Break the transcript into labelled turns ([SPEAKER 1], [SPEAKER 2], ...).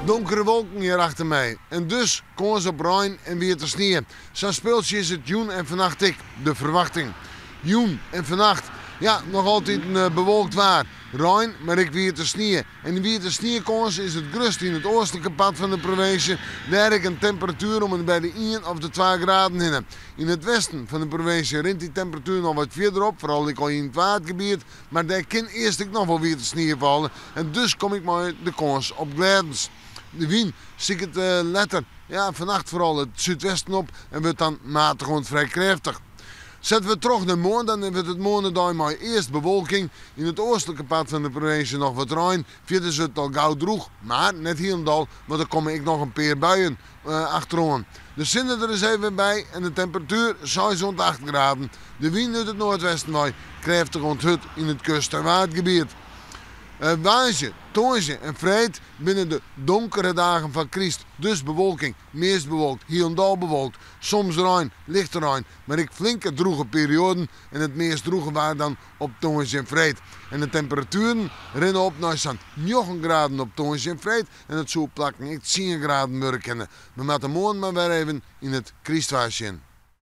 [SPEAKER 1] Donkere wolken hjir achter my en dus kâns op rein en wiete snie. Sa'n spultsje is it jûn en fannacht ek, de ferwachting. Jûn en fannacht, ja, noch altiten bewolkt waar. Rein, mar ek wiete snie. En dy wiete sniekâns is it grutst yn it oastlike part fan de provinsje, dêr ek in temperatuer om en by de ien of de twa graden hinne. Yn it westen fan de provinsje rint dy temperatuer noch wat fierder op, foaral ek al yn it Waadgebiet, mar dêr kin earst ek noch wol wiete snie falle en dus kom ik mei de kâns op glêdens. De wyn siket letter, ja fannacht foaral it súdwesten op en wurdt dan matich oant frij krêftich. Sette we troch nei moarn, dan wurdt it moarn in dei mei earst bewolking, yn it oastlike part fan de provinsje noch wat rein, fierders wurdt it al gau drûch, mar net hielendal, want der komme ek noch in pear buien achteroan. De sinne der ris even by en de temperatuer seis oant acht graden. De wyn út it noardwesten wei krêftich oant hurd yn it kust en Waadgebiet. Woansdei, tongersdei en freed binne de donkere dagen foar kryst, dus bewolking, meast bewolkt, hielendal bewolkt, soms rein, lichte rein, mar ek flinke drûge perioaden en it meast drûge waar dan op tongersdei en freed. En de temperatueren rinne op nei sa'n njoggen graden op tongersdei en freed en it soe op plakken ek tsien graden wurde kinne. We moatte moarn mar wer even yn it krystwaar sjen.